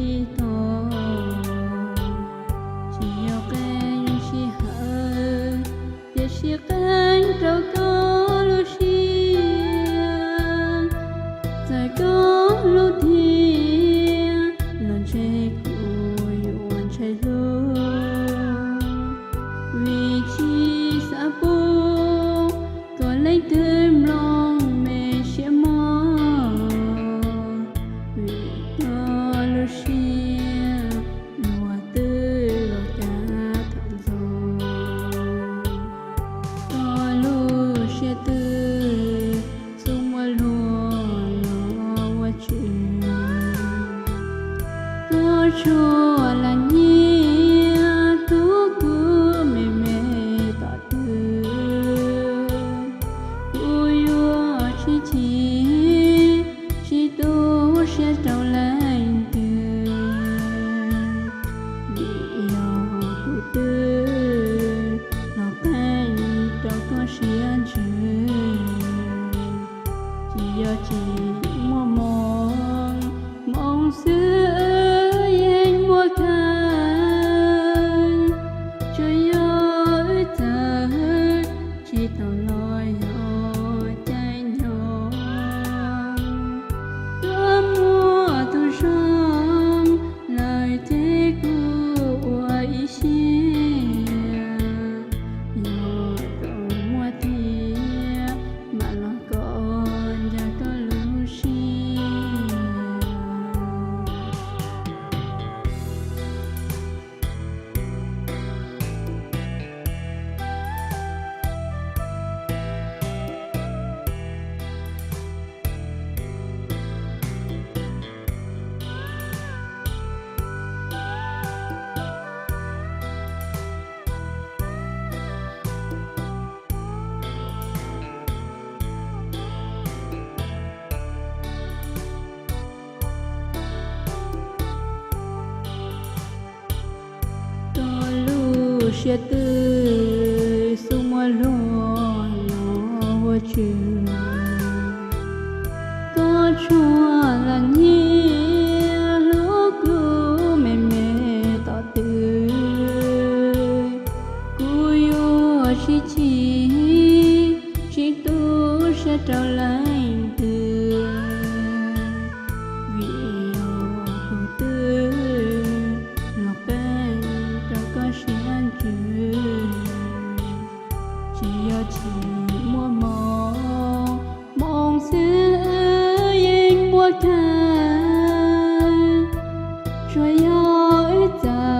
tsis tau, tsis yog qee sij hawm, tiam sis qee rau koj lub siab. Txawm koj hlub thiab los ntshe kuv yuav ntshai hlub, vim tsis xav pub kom leej twg mloog me siab mog. Vim koj lub siab luag twb los kav tham ntxov, koj lub siab twb xub muab luag los ua tswv. Koj tshuav lam nyiaj hlub kuv me me tom twg, kuv yuav tsis chim, tsis tu siab rau leej twg, vim yog kuv twb los qee rau koj siab ntsws. Tsis yog tsis muaj hmoo, hmoo xwb yeej muaj khav, tsuas yog wb txawv tsis tau los yog caij nyoog. Koj muaj tus zoo lawm ces kuv ua ib siab, yog tau muaj tiag mam los kom nco koj lub siab. Koj lub siab twb xub muab luag los ua tswv. Koj tshuav lam nyiaj hlub kuv me me tom twg, kuv yuav tsis chim, tsis tu siab rau leej twg, vim yog kuv twb los qee rau koj siab ntsws. Tsis yog tsis muaj hmoo, hmoo xwb yeej muaj khav, tsuas yog wb txawv